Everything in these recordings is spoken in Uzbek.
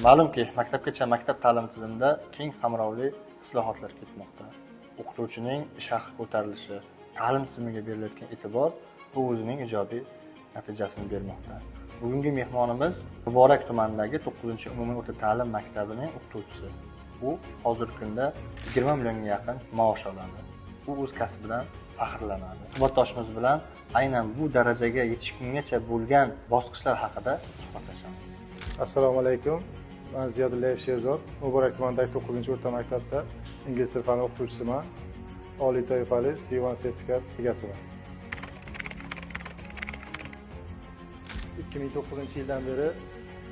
Ma'lumki, maktabgacha maktab ta'lim tizimida keng qamrovli islohotlar ketmoqda. O'qituvchining ish haqi ko'tarilishi, ta'lim tizimiga berilayotgan e'tibor bu o'zining ijobiy natijasini bermoqda. Bugungi mehmonimiz Muborak tumanidagi 9-umumiy o'rta ta'lim maktabining o'qituvchisi. U hozirgi kunda 20 millionga yaqin maosh oladi. U o'z kasbidan faxrlanadi. Suhbatdoshimiz bilan aynan bu darajaga yetishgungacha bo'lgan bosqichlar haqida suhbatlashamiz. Assalomu alaykum. Men Ziyodullayev Sherzod, Muborak tumanidagi 9-o'rta maktabda ingliz tili fani o'qituvchisiman. Oliy toifali C1 sertifikat egasiman. 2009-yildan beri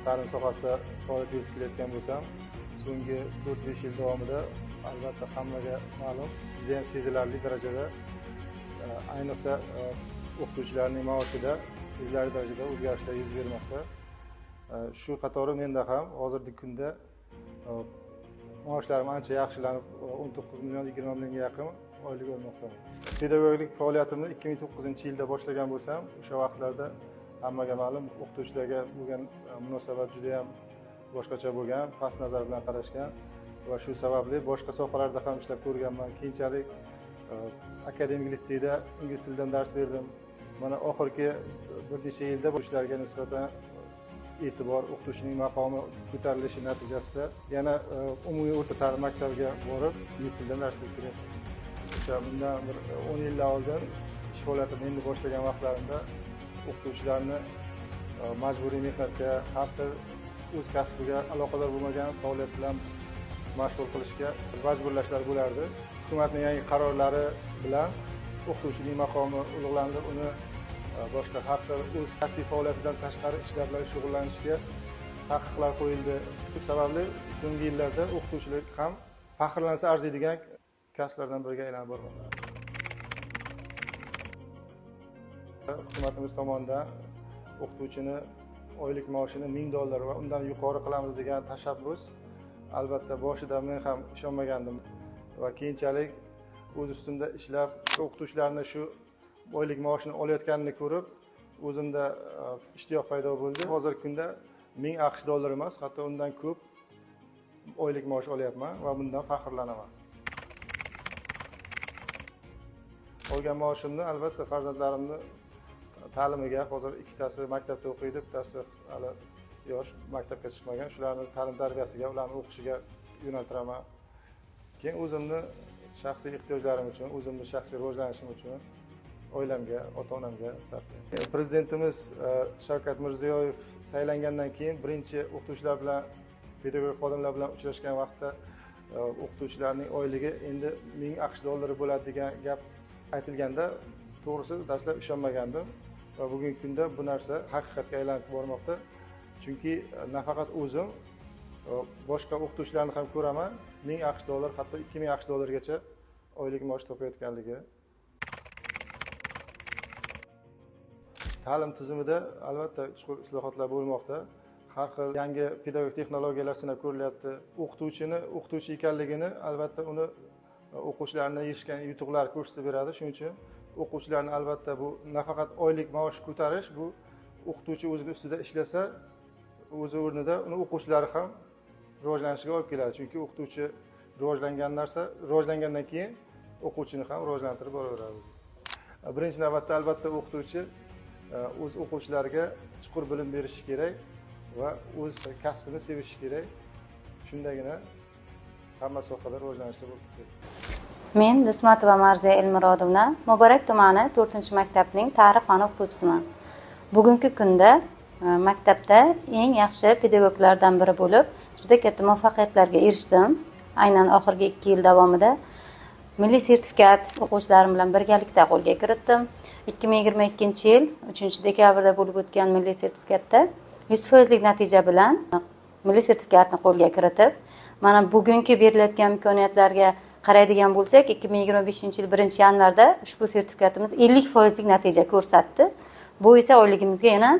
ta'lim sohasida faoliyat yuritib kelayotgan bo'lsam, so'nggi 4-5 yil davomida albatta hammaga ma'lum, sizda ham sezilarli darajada, ayniqsa o'qituvchilarning maoshida sezilarli darajada o'zgarishlar yuz bermoqda. Shu qatori menda ham hozirgi kunda maoshlarim ancha yaxshilanib, 19 million 20 millionga yaqin oylik olmoqdaman. Pedagogik faoliyatimni 2009-yilda boshlagan bo'lsam, o'sha vaqtlarda hammaga ma'lum, o'qituvchilarga bo'lgan munosabat juda ham boshqacha bo'lgan, past nazar bilan qarashgan va shu sababli boshqa sohalarda ham ishlab ko'rganman. Keyinchalik akademik litseyda ingliz tilidan dars berdim. Mana oxirgi bir necha yilda o'qituvchilarga nisbatan e'tibor, o'qituvchining maqomi ko'tarilishi natijasida yana umumiy o'rta ta'lim maktabiga borib ingliz tilidan dars berib kelyapman. O'sha bundan bir 10 yillar oldin ish faoliyatimni endi boshlagan vaqtlarimda o'qituvchilarni majburiy mehnatga, har xil o'z kasbiga aloqador bo'lmagan faoliyat bilan mashg'ul qilishga majburlashlar bo'lardi. Hukumatning yangi qarorlari bilan o'qituvchining maqomi ulug'landi, uni boshqa har xil o'z kasbiy faoliyatidan tashqari ishlar bilan shug'ullanishga taqiqlar qo'yildi. Shu sababli so'nggi yillarda o'qituvchilik ham faxrlansa arziydigan kasblardan biriga aylanib bormoqda. Hukumatimiz tomonidan o'qituvchini oylik maoshini $1000 va undan yuqori qilamiz degan tashabbus albatta boshida men ham ishonmagandim va keyinchalik o'z ustimda ishlab o'qituvchilarni shu oylik maoshini olayotganini ko'rib o'zimda ishtiyoq paydo bo'ldi. Hozirgi kunda 1000 AQSh dollari emas, hatto undan ko'p oylik maosh olyapman va bundan faxrlanaman. Olgan maoshimni albatta farzandlarimni ta'limiga, hozir ikkitasi maktabda o'qiydi, bittasi hali yosh, maktabga chiqmagan, shularni ta'lim tarbiyasiga, ularni o'qishiga yo'naltiraman. Keyin o'zimni shaxsiy ehtiyojlarim uchun, o'zimni shaxsiy rivojlanishim uchun oilamga, ota-onamga sarflayman. Prezidentimiz Shavkat Mirziyoyev saylangandan keyin birinchi o'qituvchilar bilan, pedagogik xodimlar bilan uchrashgan vaqtda o'qituvchilarning oyligi endi 1000 AQSh dollari bo'ladi degan gap aytilganda, to'g'risi dastlab ishonmagandim va bugungi kunda bu narsa haqiqatga aylanib bormoqda. Chunki nafaqat o'zim, boshqa o'qituvchilarni ham ko'raman, 1000 AQSh dollar, hatto 2000 AQSh dollargacha oylik maosh topayotganligi. Ta'lim tizimida albatta chuqur islohotlar bo'lmoqda. Har xil yangi pedagogik texnologiyalar sinab ko'rilyapti. O'qituvchini o'qituvchi ekanligini albatta uni o'quvchilarni erishgan yutuqlar ko'rsatib beradi. Shuning uchun o'quvchilarni albatta bu nafaqat oylik maosh ko'tarish, bu o'qituvchi o'zini ustida ishlasa, o'zi o'rnida uni o'quvchilari ham rivojlanishiga olib keladi. Chunki o'qituvchi rivojlangan narsa, rivojlangandan keyin o'quvchini ham rivojlantirib boraveradi. Birinchi navbatda albatta o'qituvchi o'z o'quvchilariga chuqur bilim berishi kerak va o'z kasbini sevishi kerak. Shundagina hamma sohada rivojlanishga bo'ladi. Men Dusmatova Marziya Elmurodovna, Muborak tumani 4-maktabning tarix fani o'qituvchisiman. Bugungi kunda maktabda eng yaxshi pedagoglardan biri bo'lib, juda katta muvaffaqiyatlarga erishdim. Aynan oxirgi 2 yil davomida milliy sertifikat o'quvchilarim bilan birgalikda qo'lga kiritdim. 2022-yil 3-dekabrda bo'lib o'tgan milliy sertifikatda 100% natija bilan milliy sertifikatni qo'lga kiritib, mana bugungi berilayotgan imkoniyatlarga qaraydigan bo'lsak, 2025-yil 1-yanvarda ushbu sertifikatimiz 50% natija ko'rsatdi. Bu esa oyligimizga yana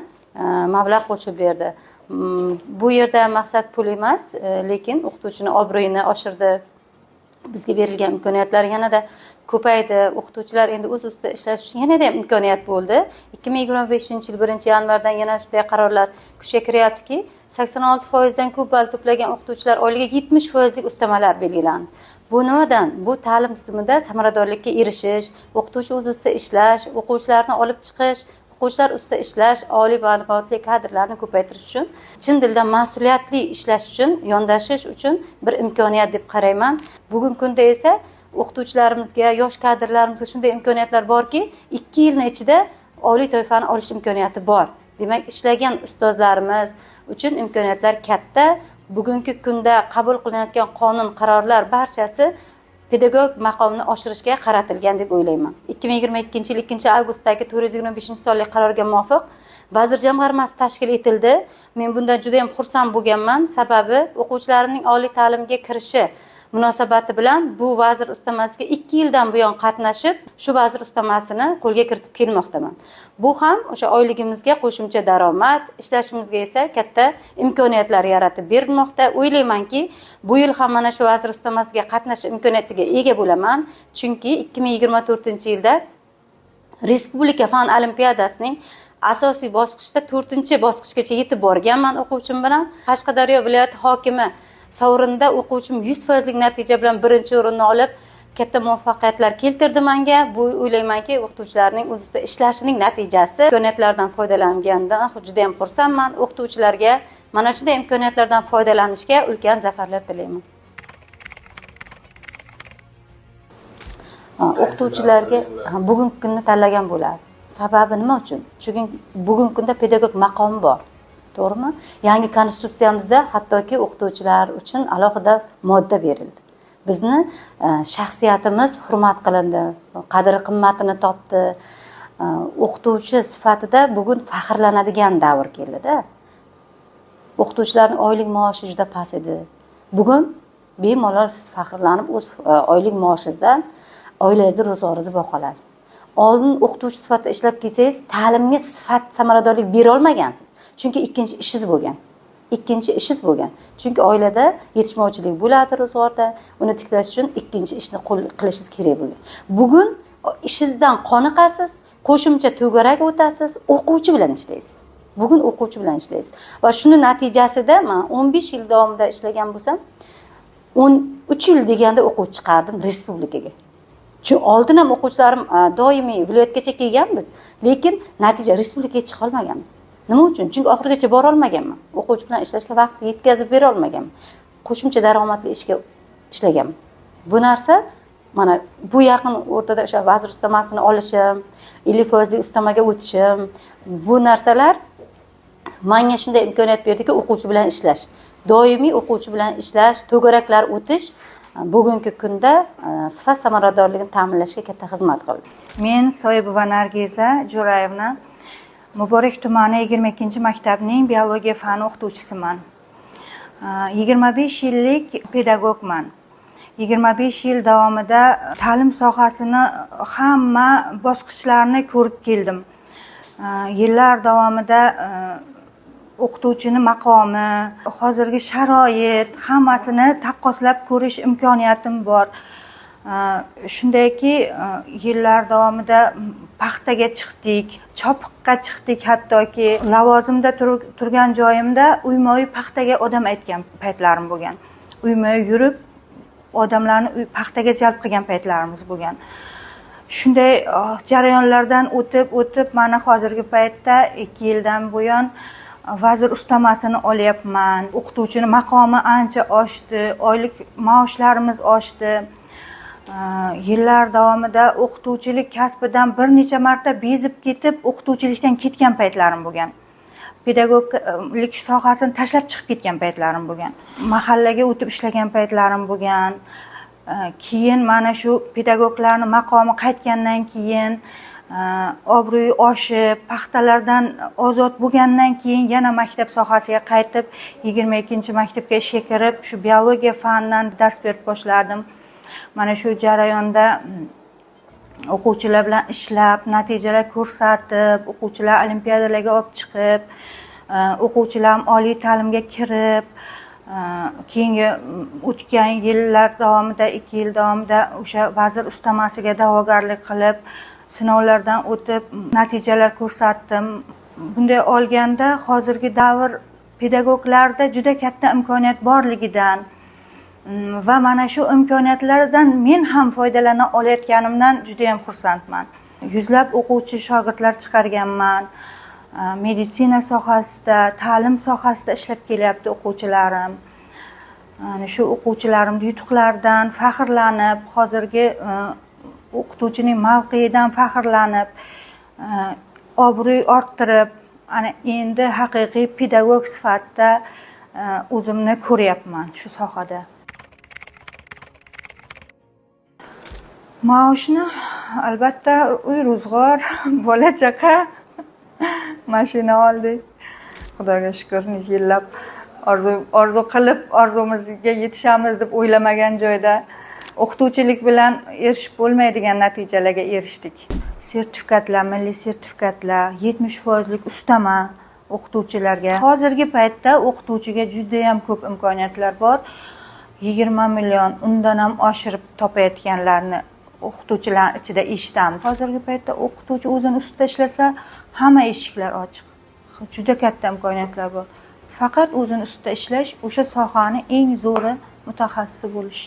mablag' qo'shib berdi. Bu yerda maqsad pul emas, lekin o'qituvchining obro'yini oshirdi. Bizga berilgan imkoniyatlar yanada ko'paydi. O'qituvchilar endi o'z ustida ishlash uchun yanada imkoniyat bo'ldi. 2025-yil 1-yanvardan yana shunday qarorlar kuchga kiryaptiki, 86% dan ko'p ball to'plagan o'qituvchilar oyligiga 70%lik ustamalar belgilandi. Bu nimadan? Bu ta'lim tizimida samaradorlikka erishish, o'qituvchi o'z ustida ishlash, o'quvchilarni olib chiqish, o'quvchilar ustida ishlash, oliy ma'lumotli kadrlarni ko'paytirish uchun, chin dildan mas'uliyatli ishlash uchun, yondashish uchun bir imkoniyat deb qarayman. Bugungi kunda esa o'qituvchilarimizga, yosh kadrlarimizga shunday imkoniyatlar borki, 2 yilning ichida oliy toifani olish imkoniyati bor. Demak, ishlagan ustozlarimiz uchun imkoniyatlar katta. Bugungi kunda qabul qilinayotgan qonun, qarorlar barchasi pedagog maqomini oshirishga qaratilgan deb o'ylayman. 2022-yil 2-avgustdagi 425-sonli qarorga muvofiq vazir jamg'armasi tashkil etildi. Men bundan juda ham xursand bo'lganman. Sababi o'quvchilarimning oliy ta'limga kirishi munosabati bilan bu vazir ustamasiga 2 yildan buyon qatnashib, shu vazir ustamasini qo'lga kiritib kelmoqdaman. Bu ham o'sha oyligimizga qo'shimcha daromad, ishlashimizga esa katta imkoniyatlar yaratib berilmoqda. O'ylaymanki, bu yil ham mana shu vazir ustamasiga qatnashish imkoniyatiga ega bo'laman, chunki 2024-yilda Respublika fan olimpiadasining asosiy bosqichda 4-bosqichgacha yetib borganman o'quvchim bilan. Qashqadaryo viloyati hokimi sovrinida o'quvchim 100%lik natija bilan 1-o'rinni olib, katta muvaffaqiyatlar keltirdi menga. Bu o'ylaymanki, o'qituvchilarning o'z ustida ishlashining natijasi. Imkoniyatlardan foydalangandan juda ham xursandman. O'qituvchilarga mana shunday imkoniyatlardan foydalanishga ulkan zafarlar tilayman. O'qituvchilarga bugungi kunni tanlagan bo'ladi. Sababi nima uchun? Chunki bugungi kunda pedagog maqomi bor. To'g'rimi? Yangi konstitutsiyamizda hattoki o'qituvchilar uchun alohida modda berildi. Bizni shaxsiyatimiz hurmat qilindi, qadr-qimmatini topdi. O'qituvchi sifatida bugun faxrlanadigan davr keldida. O'qituvchilarning oylik maoshi juda past edi. Bugun bemalol siz faxrlanib o'z oylik maoshingizdan oilangizni ro'zg'oringizni boqa olasiz. Oldin o'qituvchi sifatida ishlab kelsangiz, ta'limga sifat samaradorlik bera olmagansiz. Chunki ikkinchi ishingiz bo'lgan. Ikkinchi ishingiz bo'lgan. Chunki oilada yetishmovchilik bo'ladi ro'zg'orda, uni tiklash uchun ikkinchi ishni qilishingiz kerak bo'lgan. Bugun ishingizdan qoniqasiz, qo'shimcha to'garak o'tasiz, o'quvchi bilan ishlaysiz. Bugun o'quvchi bilan ishlaysiz. Va shuni natijasida men 15 yil davomida ishlagan bo'lsam, 13 yil deganda o'quvchi chiqardim respublikaga. Chunki oldin ham o'quvchilarim doimiy viloyatgacha kelganmiz, lekin natija respublikaga chiqa olmaganmiz. Nima uchun? Chunki oxirigacha bora olmaganman. O'quvchi bilan ishlashga vaqt yetkazib bera olmaganman. Qo'shimcha daromadli ishga ishlaganman. Bu narsa mana bu yaqin o'rtada o'sha vazir ustamasini olishim, 50% ustamaga o'tishim, bu narsalar menga shunday imkoniyat berdiki, o'quvchi bilan ishlash, doimiy o'quvchi bilan ishlash, to'garaklar o'tish bugungi kunda sifat samaradorligini ta'minlashga katta xizmat qildi. Men Soyibova Nargiza Jo'rayevna, Muborak tumani 22-maktabning biologiya fani o'qituvchisiman. 25 yillik pedagogman. 25 yil davomida ta'lim sohasini hamma bosqichlarini ko'rib keldim. Yillar davomida o'qituvchining maqomi, hozirgi sharoit hammasini taqqoslab ko'rish imkoniyatim bor. Shundayki, yillar davomida paxtaga chiqdik, chopiqqa chiqdik, hattoki lavozimda turgan joyimda uyma-uy paxtaga odam aytgan paytlarim bo'lgan. Uyma-uy yurib odamlarni paxtaga jalb qilgan paytlarimiz bo'lgan. Shunday jarayonlardan o'tib mana hozirgi paytda 2 yildan buyon vazir ustamasini olyapman. O'qituvchining maqomi ancha oshdi, oylik maoshlarimiz oshdi. Yillar davomida o'qituvchilik kasbidan bir necha marta bezib ketib, o'qituvchilikdan ketgan paytlarim bo'lgan. Pedagoglik sohasini tashlab chiqib ketgan paytlarim bo'lgan. Mahallaga o'tib ishlagan paytlarim bo'lgan. Keyin mana shu pedagoglarning maqomi qaytgandan keyin, obro'yi oshib, paxtalardan ozod bo'lgandan keyin yana maktab sohasiga qaytib, 22-maktabga ishga kirib, shu biologiya fanidan dars berib boshladim. Mana shu jarayonda o'quvchilar bilan ishlab, natijalar ko'rsatib, o'quvchilar olimpiadalarga olib chiqib, o'quvchilar oliy ta'limga kirib, Keyingi o'tgan yillar davomida, 2 yil davomida o'sha vazir ustamasiga da'vogarlik qilib, sinovlardan o'tib, natijalar ko'rsatdim. Bunday olganda hozirgi davr pedagoglarda juda katta imkoniyat borligidan va mana shu imkoniyatlardan men ham foydalana olayotganimdan juda ham xursandman. Yuzlab o'quvchi shogirdlar chiqarganman. Meditsina sohasida, ta'lim sohasida ishlab kelyapti o'quvchilarim. Ana shu o'quvchilarimning yutuqlaridan faxrlanib, hozirgi o'qituvchining mavqeidan faxrlanib, obro'y orttirib, ana endi haqiqiy pedagog sifatida o'zimni ko'ryapman shu sohada. Maoshni albatta uy ro'zg'or, bola chaqa, mashina oldik. Xudoga shukr, necha yillab orzu qilib, orzumizga yetishamiz deb o'ylamagan joyda o'qituvchilik bilan erishib bo'lmaydigan natijalarga erishdik. Sertifikatlar, milliy sertifikatlar, 70%lik ustama o'qituvchilarga. Hozirgi paytda o'qituvchiga juda ham ko'p imkoniyatlar bor. 20 million undan ham oshirib topayotganlarni o'qituvchilar ichida eshitamiz. Hozirgi paytda o'qituvchi o'zini ustida ishlasa, hamma eshiklar ochiq. Juda katta imkoniyatlar bor. Faqat o'zini ustida ishlash, o'sha sohani eng zo'ri mutaxassisi bo'lish.